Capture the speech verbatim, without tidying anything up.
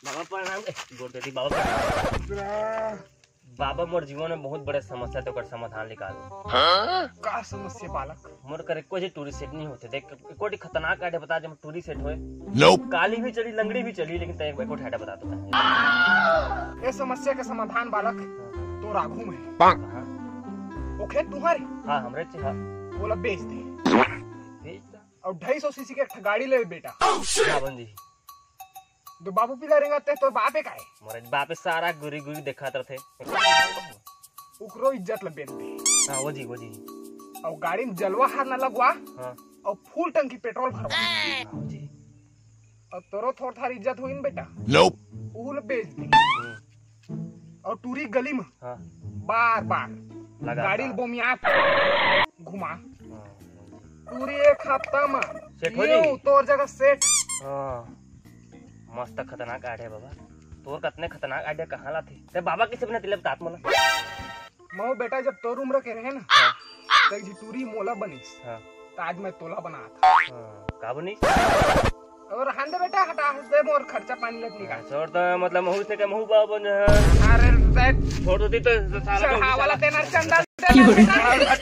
बाबा प्रणाम। ए, गोड़ दे दी बाबा। बाबा, मोर जीवन में बहुत बड़े समस्या, तो ओकर समाधान निकालो। का समस्या बालक? मोर कर एको जे टूरी सेट नहीं होते। देख, एको ठी खतरनाक आइडिया बता, जब टूरी सेट होए। काली भी चली, लंगड़ी भी चली, लेकिन तैं एको ठी आइडिया बता दो। ए समस्या के समाधान बालक, तोर आगू में। कहाँ? ओखे तुम्हारे। हाँ, हमरे चे, हाँ। ओला बेच दे। बेच दे। और ढाई सौ सीसी के एक ठा गाड़ी ले बेटा। हाँ, बन जी। तो बाबू पीला रेंगत ते तोर बाप हे काय? मोर बाप हे सारा गुरी गुरी देखत रथे। ओकरो इज्जत ल बेच दे। हाँ, वो जी, वो जी। और गाड़ी में जलवा हार ना लगवा। हाँ। और फुल टंकी पेट्रोल भरवा। हाँ, वो जी। और तोरो थोर थार इज्जत होई न बेटा। उहू ल बेच दे। हम्म। और टूरी गली में हाँ। बार बार लगा गाड़ी हाँ। बोमियात घुमा। हाँ। टूरी एक हफ्ता में सेट हो ये जाई। तोर जगह सेट। हाँ। मस्त खतरनाक आइडिया बाबा। तोर कतने खतरनाक आइडिया कहाँ लाथे? ते बाबा किसे बना तिलक तात मोला? मऊ बेटा जब तोर उम्र के रहे ना, हाँ। तो एक जी टूरी मोला बनिस। हाँ। तो आज मैं तोला बनात। हाँ। का बनिस? और हांदे बेटा हटा दे मोर खर्चा पानी लग निकाल। छोड़ तो मतलब महू से के महू बाबा ने। अरे रे। छोड़ दो दी तो साला चढ़ा वाला तेना चंदा देना बेटा।